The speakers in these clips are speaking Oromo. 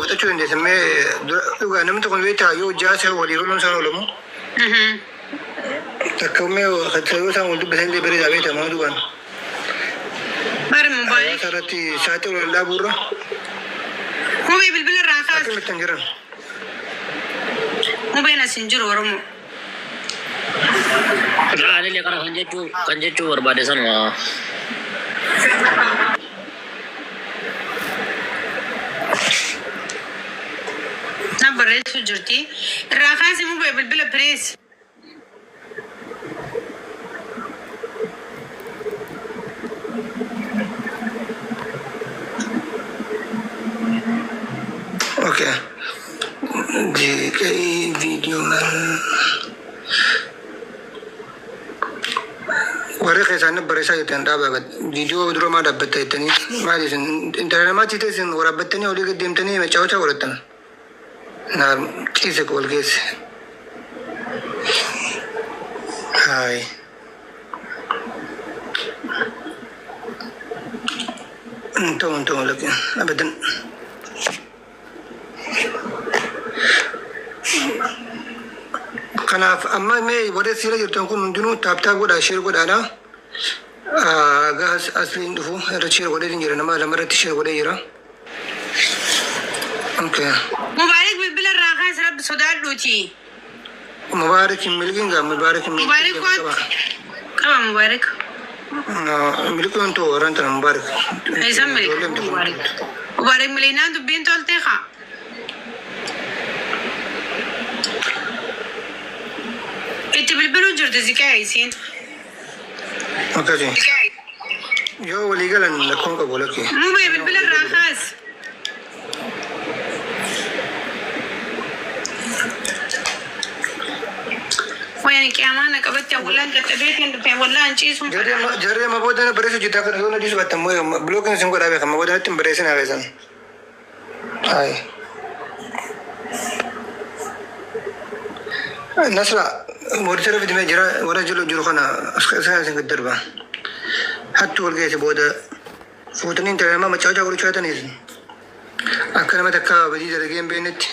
fixachuu dandeessan mee dhugaa namni tokko beektaa yoo jaasa walii galuun isaan oolamu. Takka mee yoo isaan wal dubbatan illee bareedaa beektaa moo duubaan. Bari Mubaarik. Hawaasa irratti saaxil wal dhaabuurra Mubee bilbila irraa kaasi. akkamitti hin jiran. Mubeen as hin jiru Oromoo. Laa anillee kana kan jechuu barbaade sanuma. Na barreessu jirti. Irraa kaasi Mubee bilbila, please. Okay. Jeeqee viidiyoo maal? Warri keessaan barreessaa jettan dhaabaa gad. Viidiyoo dura maa dhaabbatta jettanii maali isin intala namaatti ta'e isin waraabbattanii olii gad deemtanii macaawachaa godhattan. Naar ciise wal geesse. Hayi. Hin ta'u, hin ta'u, lakki abadan. Kanaaf amma mee warri siira jirtan kun hundinuu tap tap godhaa, share godhaadha. Gaas asliin dhufu irra share godhee jira, nama lama irratti share godhee jira. Okay. Mubaarik, bilbila irraa kaasi, rabbi sodaadhuuti. Mubaarik hin miliqin gaa, Mubaarik hin Mubaarik miliqin koot. qaba. Qaba Mubaarik. Miliquun too warraan tana Mubaarik. Eessan miliqa Ijoolleen tokko. Mubaarik? Mubaarik miliqnaan dubbiin toltee kaa. Itti bilbiluu jirti ziqee isiin. Akkasi. Yoo walii galan lakkoon qabu lakki. Mubee, bilbila irraa kaas. Wayani qiyaamaa na qabatte, wallaan dadhabeetiin dhufe, wallaan ciisuun Jarri fedha. amma, jarri amma booda na barreessu jirta kana yoo na dhiisu baattan moo blockiin isin godhaa beekama booda natti hin barreessin hareessan. Hayi. Nasra moderator fidimee jira, warra jiru jiru kana isaan isin gad darba. Hattu wal geesse booda fuutanii intala namaa macaacaa godhachaa jirtaniis akka nama takka badii dalagee hin beeknetti.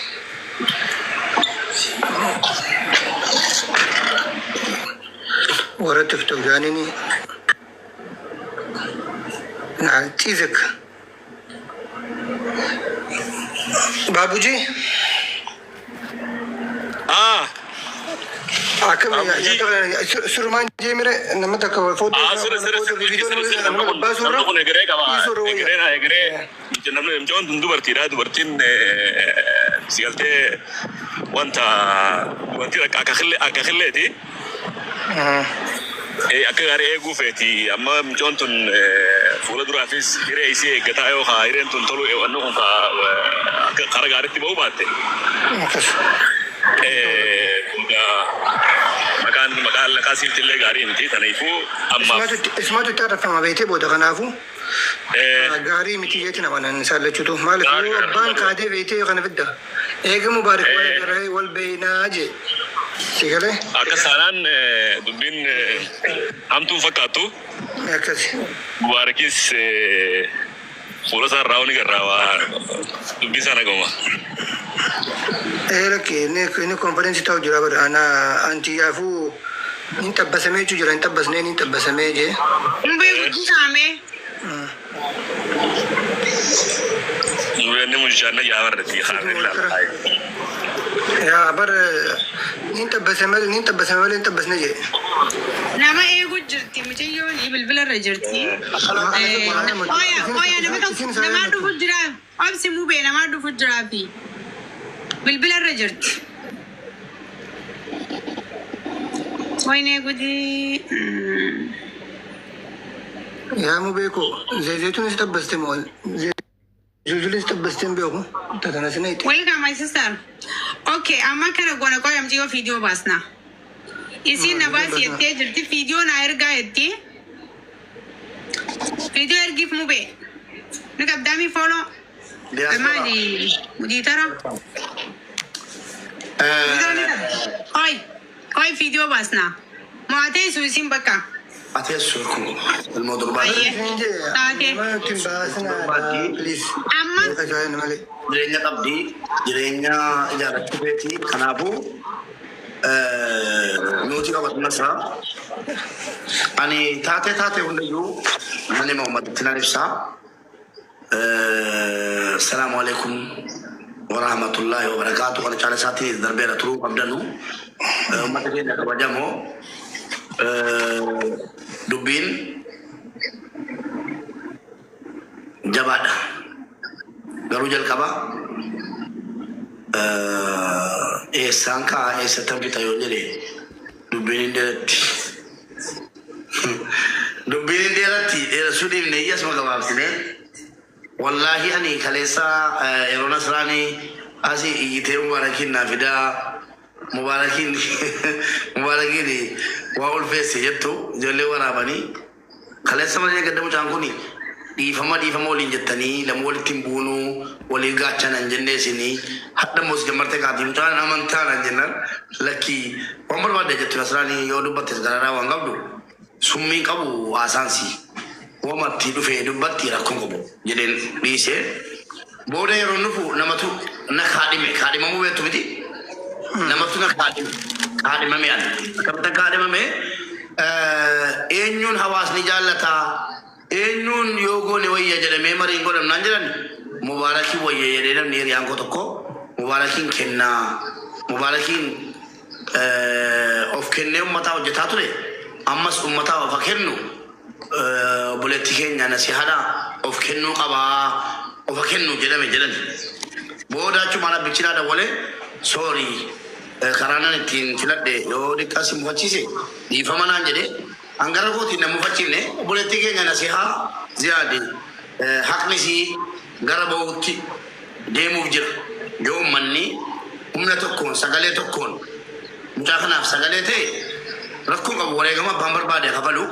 Warra TikTok jaaniini naa ciisek. Baabuji. Ah, akkam Baabuji. Surumaan jeemire nama takka footoo Ah, sirri sirri sirri viidiyoo sirri sirri nama namni kun baasuurra namni kun egeree qaba. dhiisuurra wayya. Egeree egeree namni mucaan tun dubartiidha. Dubartiin si galtee wanta wanti akka killeeti. Akka gaarii eeguu feeti. Amma mucaan tun fuula duraafis hiree isii eeggataa yoo kaa hireen tun tolu wanni kun kaa akka karaa gaariitti ba'uu baatte. Akkas. Booda maqaan laqaa siifti illee gaarii miti. Kanaafuu ammaaf Ismaatu itti arrafama beetee booda, kanaafu gaarii miti jeeti nama nan isaan lachuutu. Maaliif Gaarii yoo abbaan gaarii. kaatee beetee kana fidda. Eega Mubaarik wal agarree wal beeynaa jee. Si galee? Akka saanaan dubbiin hamtuun fakkaattu. Akkas. Mubaarakis fuula isaa irraa ni garraa waa dubbiin isaa naguma. Ee lakki, inni konferensii ta'u jira bara ana anti yaafuu hin xabbasamee jechuu jira, hin xabbasnee hin xabbasamee jee. Mubee, guddisaamee. Inni mucaan jaamarratti kaafee ilaala. Yaa bar hin xabbasame malee, hin xabbasame malee hin xabbasne jee. Nama eegu jirti mucayyoon, bilbila irra jirti. Oya oya, nama tokko namaa dhufu jira. Obsi Mubee, namaa dhufu jiraa fi bilbila irra jirti. Wayinee gudii. Yaa mubee koo, zeezeetuun si xabbaste moo zuzulis xabbaste hin beeku tatana si nayxe. Welcome, my sister. Okay, amma kana goona, qoya mucayyoo viidiyoo baasna. Isiin na baasi jettee jirti, viidiyoo naa ergaa jetti. Viidiyoo ergiif Mubee. Ni qabdaamii follow. Diaspora. Maali mudiitara? Viidiyoo ni qabdi. Qoy qoy, viidiyoo baasna. Mo'atee isu isiin bakka. Ateessu kun ilmoo durbaati. Ayyee. Isin jee Taatee. nama ittiin baasinaadha please. Amma Yoo malee. Jireenya qabdi, jireenya ijaarrachuu feeti. Kanaafuu nuti qabatu Nasraa. Ani taatee taatee hundayyuu nan hima, uummatatti nan ibsaa. Salaamu alaikum warahmatullahi wabarakaatu. Kana caala isaatiin darbeera turuu qabdanu. Uummata keenya kabajamoo, dubbiin jabaadha. Garuu jalqaba eessaan ka'a, eessattan fixa yoo jedhe, dubbiin hin dheeratti. Dubbiin hin dheeratti, dheeressuu dhiifne iyyasuma gabaabsine. Wallaahi ani kaleessa yeroo Nasraanii asii iyyitee Mubaarakiin naa fidaa, Mubaarakiin Mubaarakiin waa ulfeesse jettu ijoollee waraabanii kaleessa malee gadda mucaan kun dhiifama dhiifama waliin jettanii lama walitti hin buunuu walii gaachanan jennee isinii hadha immoo si jammartee kaatii mucaan amantaa nan jennaan lakkii waan barbaadde jettu. Nasraanii yoo dubbattes gararaa waan qabdu summiin qabu haasaansi wamatti dhufee dubbatti rakkoon qabu jedheen dhiisee. Booda yeroo nufu namatu na kaadhime. Kaadhimamuu beektu miti, namatu na kaadhime. Kaadhimame ani akkamitti kaadhimame? Eenyuun hawaasni jaallataa, eenyuun yoo goone wayya jedhamee mariin godhamnaan jedhan Mubaarakiin wayya jedhee namni hiriyaan koo tokko Mubaarakiin kennaa. Mubaarakiin of kennee ummataa hojjetaa ture, ammas ummataa of haa kennu. Obboleettii keenya nasihaadha of kennuu qabaa, of haa kennu jedhame jedhan. Booda achumaan abbichinaa dawwalee, "Sorry, karaa nan ittiin filadhe yoo xiqqaa si mufachiise dhiifama" naan jedhe. Hangara kootiin na mufachiifne. Obboleettii keenya Nasihaa Ziyaadi haqni isii gara bahuutti deemuuf jira. Yoo ummanni humna tokkoon sagalee tokkoon mucaa kanaaf sagalee ta'e rakkoo qabu, wareegama abbaan barbaade kafalu.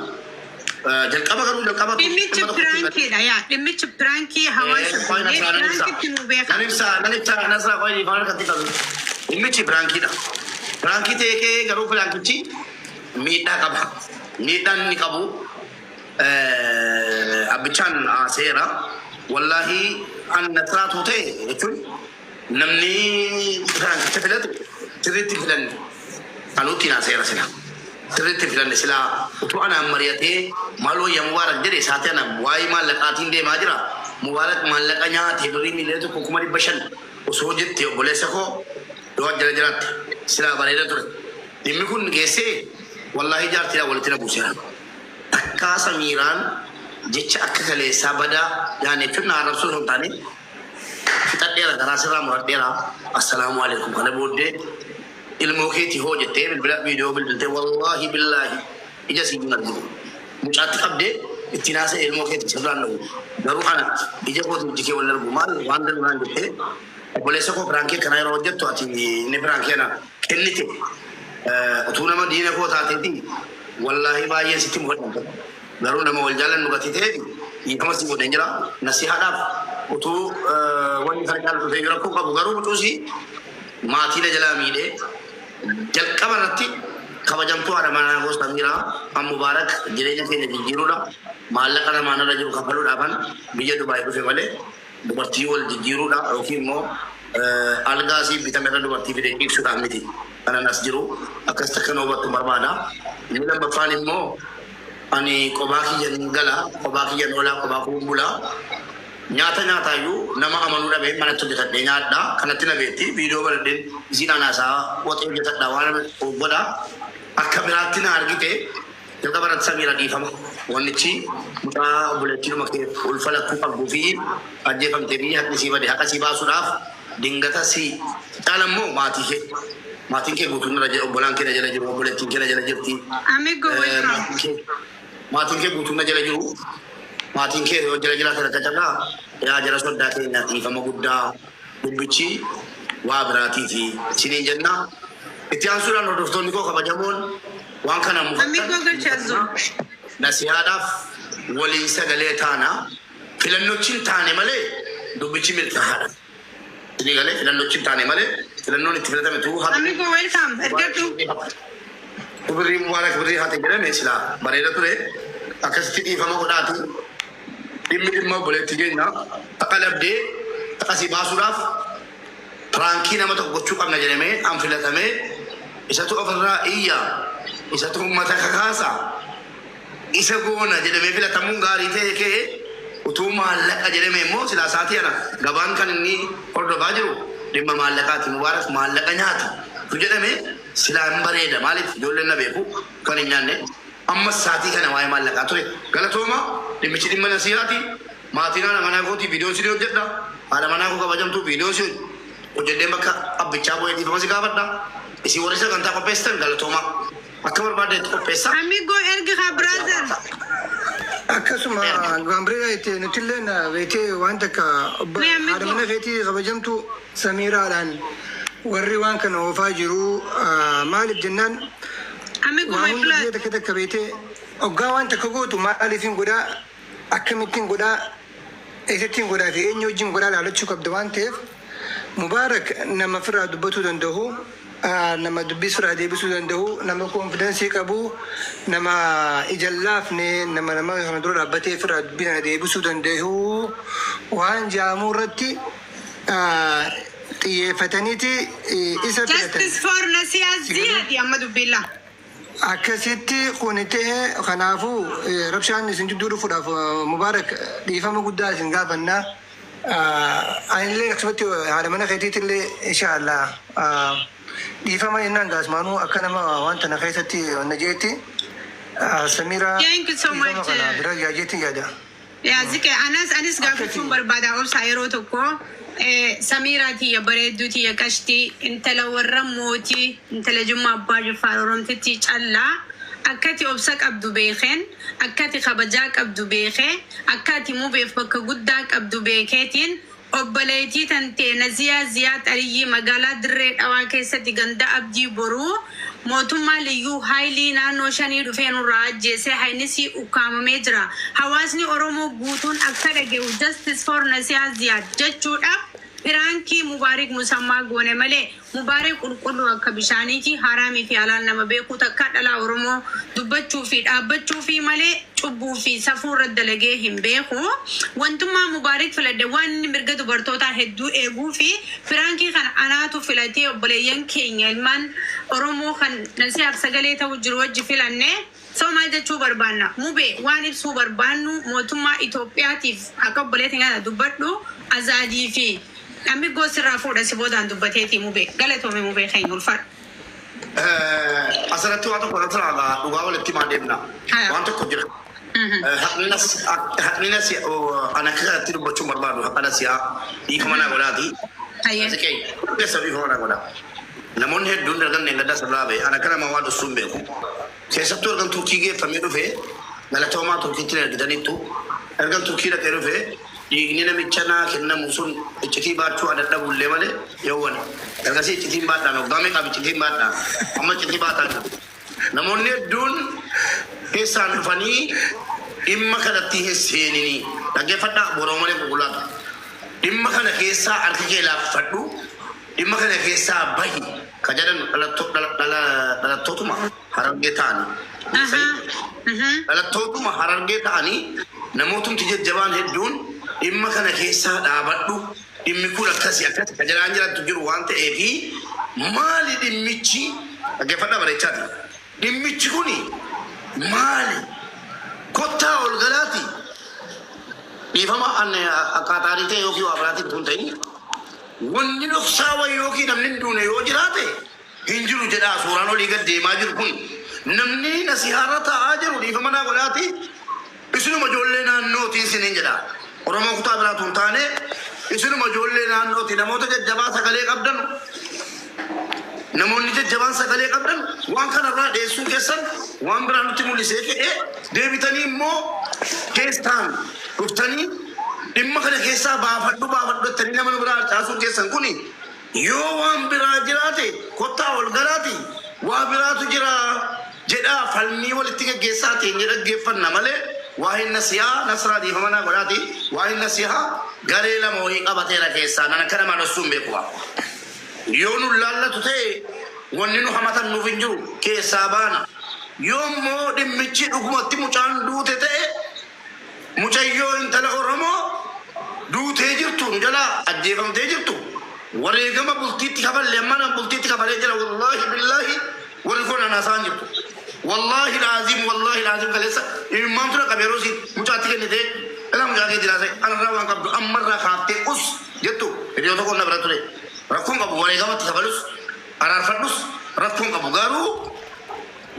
Jalqaba garuu jalqaba Dhimmichi prankiidha yaa, dhimmichi prankii hawaasa fuudhee prankitti nu beeka. Nan ibsa, nan ibsa, Nasraa, qoy, dhiifama harkatti qabu. Dhimmichi prankiidha. Prankii ta'ee ka'ee garuu prankichi miidhaa qaba. Miidhaan inni qabu abbichaan seera. Wallaahi an Nasraatu ta'e jechuun namni prankicha filatu sirriitti hin filanne. Anuutti naa seera sila. Sirriitti hin filanne. Silaa utuu anaan mari'atee maal wayya Mubaarak jedhe isaati ana waa'ee maallaqaatiin deemaa jira. Mubaarak maallaqa nyaate birrii 1,500,000 osoo jette obboleessa koo yoo jala jiraatte silaa bareeda ture. Dhimmi kun geessee wallaahi jaartiidhaan walitti na buuseera. Takkaa Samiiraan jecha akka kaleessaa badaa yaani jechuun na arrabsuu osoo hin taane, "Fixadheera, garaa sirraa muradheera, assalaamu alaikum, kana booddee ilmoo keetii hoo" jettee bilbila viidiyoo bilbiltee, wallaahi billaahi ija sii hin argitu. Mucaatti qabdee ittiin haasa'e, ilmoo keetii sirraan dha'u. Garuu ana ija kootiin iji kee wal argu maal waan danda'an jettee. Obboleessa koo, prankii akkanaa yeroo hojjettu ati inni prankii kana kennite utuu nama diina koo taateeti wallaahi baay'een sitti mufadhan. Garuu nama wal jaalannu gatii ta'eeti dhiifama si godheen jira. Nasihaadhaaf utuu wanni kana caalu dhufee rakkoo qabu garuu mucuusii maatii na jalaa miidhee. Jalqaba irratti kabajamtuu haadha manaa koo Samiiraa, an Mubaarak jireenya keenya jijjiiruudha maallaqa namaan irra jiru kafaluudhaafan biyya Dubaay dhufe malee dubartii wal jijjiiruudha yookiin immoo algaa asii bitame irra dubartii fide ciibsuudhaaf miti kanan as jiru. Akkas takka na hubattu barbaada. Inni lammaffaan immoo ani qobaa kiyyan gala, qobaa kiyyan oolaa, qobaa koo bulaa. Nyaata nyaataayyuu nama amanuu dhabee manatti hojjetadhee nyaadha. Kanatti na beekti. Viidiyoo baradheen isiin anaasaa waxee hojjetadha waan godha. Akka biraatti na argite. Jalqaba irratti Samiira dhiifama. Wannichi mucaa obboleettiidhuma kee ulfa lakkuu qabduu fi ajjeefamtee fi haqni sii bade haqa sii baasuudhaaf dingata si caala immoo maatii kee. Maatiin kee guutuun irra jira, obbolaan kee na jala jiru, obboleettiin kee na jala jirti. Amigo, welcome. Maatiin kee guutuun na jala jiru. Maatiin kee yoo jala jiraatan akka carraa yaa jara soddaa keenya dhiifama guddaa, dubbichi waa biraatiifi isiniin jenna. Itti aansuudhaan hordoftoonni koo kabajamoon waan kana Amigo galchaazu. Nasihaadhaaf waliin sagalee taana. Filannochi hin taane malee dubbichi milkaa'aadha. Isinii galee? Filannochi hin taane malee filannoon itti filatame tuu Amigo, welcome. Ergadhu. Birrii Mubaarak birrii haate jedhame silaa bareeda ture. Akkasitti dhiifama godhaati. Dhimmi dhimma obboleettii keenya taqa dhabdee taqasii baasuudhaaf prankii nama tokko gochuu qabna jedhamee an filatamee, isatu ofirraa iyya, isatu uummata kakaasa, isa goona jedhamee filatamuun gaarii ta'e kee utuu maallaqa jedhame immoo silaa isaatii ana gabaan kan inni hordofaa jiru dhimma maallaqaati, Mubaarak maallaqa nyaata tu jedhame silaa hin bareeda. Maaliif ijoolleen na beeku kan hin nyaanne amma saatii kana waa'ee maallaqaa ture. Galatooma. Dhimmichi dhimma nasihaati. Maatiin haadha manaa kootii viidiyoon si hojjedha. Haadha manaa koo kabajamtuu viidiyoon si hojjedheen bakka abbichaa bu'ee dhiifama si gaafadha. Isin warri sagantaa qopheessitan galatooma. Akka barbaaddeetti qopheessa. Amigo, ergi haa, brother. Akkasuma gaambireedha itti nutillee beetee waan takka Mee amigo. Haadha mana keetii kabajamtu Samiiraadhaan warri waan kana oofaa jiru maaliif jennaan Amigo, waa my hunda blood. biyya takka takka beetee hoggaa waan takka gootu maaliifin godhaa, akkamittiin godhaa, eessattiin godhaa fi eenyu wajjin godhaa laalachuu qabda waan ta'eef, Mubaarak nama ofirraa dubbatuu danda'u, nama dubbii ofirraa deebisuu danda'u, nama confidence qabu, nama ija laafne, nama kana dura dhaabbatee ofirraa dubbii kana deebisuu danda'u waan jaamuu irratti xiyyeeffataniiti isa filatan. Justice for Nasiya Ziyadi amma dubbilla. Akkasitti kun ta'e. Kanaafuu rabshaan isin jidduu dhufuudhaaf, Mubaarak, dhiifama guddaa isin gaafannaa. Anillee akkasumatti haadha mana keetiitillee inshaallah dhiifama jennaan gaasmaanuu akka nama waan tana keessatti na jeetti Samiraa Thank you so dhiifama much. kana bira yaajeetti yaada. Yaa zike, anas anis gaafachuun barbaada obsaa yeroo tokko. Samiiraa tiyya bareedduu tiyya qashtii, intala warra mootii, intala Jummaa Abbaa Jifaar, Oromtitti callaa, akkati obsa qabdu beekeen, akkati kabajaa qabdu beekee, akkati mubeef bakka guddaa qabdu beekeetiin, obboleettii tantee Naziyaa Ziyaa Xariyyii magaalaa Dirree Dhawaa keessatti ganda Abdii Boruu mootummaa Liyyuu Haayilii naannoo shanii dhufee nurraa ajjeesee haynisii ukkaamamee jira. Hawaasni Oromoo guutuun akka dhage'u Justice for Nasiyaa Ziyaad jechuudhaaf prankii Mubaarik Musammaa goone malee, Mubaarik qulqulluu akka bishaaniiti, haraamii fi halaal nama beekuu takka dhalaa Oromoo dubbachuu fi dhaabbachuu fi malee cubbuu fi safuu irra dalagee hin beeku. Wantummaa Mubaarik filadhe waan inni mirga dubartootaa hedduu eeguu fi prankii kana anaatu filatee obboleeyyan keenya ilmaan Oromoo kan nasihaaf sagalee ta'u jiru wajji filanne. So maal jechuu barbaanna? Mubee, waan ibsuu barbaannu mootummaa Itoophiyaatiif akka obboleetti kana dubbadhu azaadii fi namni goosirraa fuudha si boodaan dubbateeti. Mubee, galatoome. Mubee keenya, ulfaadhu. Asirratti waa tokko irratti ragaa dhugaa walitti himaa deemna. Waan tokko jira. Haqni nasi ana akka kanatti dubbachuun barbaadu haqa nasiyaa dhiifama naa godhaati. Hayyee. Keessa dhiifama naa godhaa. Namoonni hedduun dargan gaddaa sirraa ba'e ana akka nama waan dhussuun beeku. Keessattuu ergan Turkii geeffamee dhufe, galatoomaa, Turkiitti ergitaniittu, ergan Turkii dhaqee dhufe dhiigni namicha naa kennamu sun iccitii baachuu adadhabullee malee yoowwan ergasii iccitiin baadhaan waggaa meeqaaf iccitiin baadhaan amma iccitii baataa jiru. Namoonni hedduun keessaan dhufanii dhimma kanatti hin seeninii dhaggeeffadhaa, boroo malee qulqullaatu. Dhimma kana keessaa harka kee laaffadhu, dhimma kana keessaa bahi ka jedhan dhalattootuma Harargee ta'anii. Dhalattootuma Harargee ta'anii namootumti jajjabaan hedduun dhimma kana keessaa dhaabadhu, dhimmi kun akkasi akkasi ka jedhaan jirantu jiru waan ta'eefi maali dhimmichi, dhaggeeffadhaa bareechaati. Dhimmichi kuni maali? Kottaa ol galaati. Dhiifama an akkaataarii ta'e yookiin waa biraatiin kun ta'in wanni dhoksaa wayii yookiin namni hin duune yoo jiraate hin jiru jedhaa. Suuraan olii gad deemaa jiru kun namni nasihaarra taa'aa jiru dhiifama naa godhaati, isinuma ijoollee naannootiin isiniin jedha. Oromoo kutaa biraatu hin taane, isinuma ijoollee naannooti, namoota jajjabaa sagalee qabdan, namoonni jajjabaan sagalee qabdan waan kanarraa dheessuun keessan waan biraa nutti mul'isee ka'ee deebitanii immoo keessaan dhuftanii dhimma kana keessaa baafadhu baafadhu jettanii nama nu biraa harcaasuun keessan kuni yoo waan biraa jiraate kottaa ol galaati waa biraatu jira jedhaa falmii walitti geggeessaa teenye dhaggeeffanna malee waa'een nasihaa nasraa, dhiifama naa godhaati, waa'een nasihaa garee lama wayii qabateera keessaa nan akka namaa dhossuun beeku. Yoo nu laallatu ta'e wanni nu hamatan nuuf hin jiru, keessaa baana. Yoo immoo dhimmichi dhugumatti mucaan duute ta'e, mucayyoo intala Oromoo duutee jirtu, nu jalaa ajjeefamtee jirtu, wareegama bultiitti kafalle, amma bultiitti kafalee jira. Wallaahi billaahi, warri kun anaasaan jirtu. Wallaahi laazim, wallaahi laazim, kaleessa imimmaan tura qabe yeroo isiin mucaatti kennitee, ilaa mucaa kee jiraase anarraa waan qabdu ammarraa kaaftee us jettu. Hiriyoota koo na bira ture. Rakkoon qabu, wareegamatti kafalus araarfadhus rakkoon qabu, garuu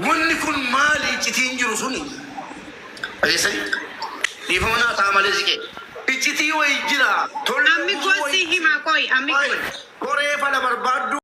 wanni kun maali iccitiin jiru suni? Dhageessanii, dhiifama naa ta'a malee siqee iccitii wayi jira. Ammi gosi hima qoy ammi kun. Koree fala barbaaddu.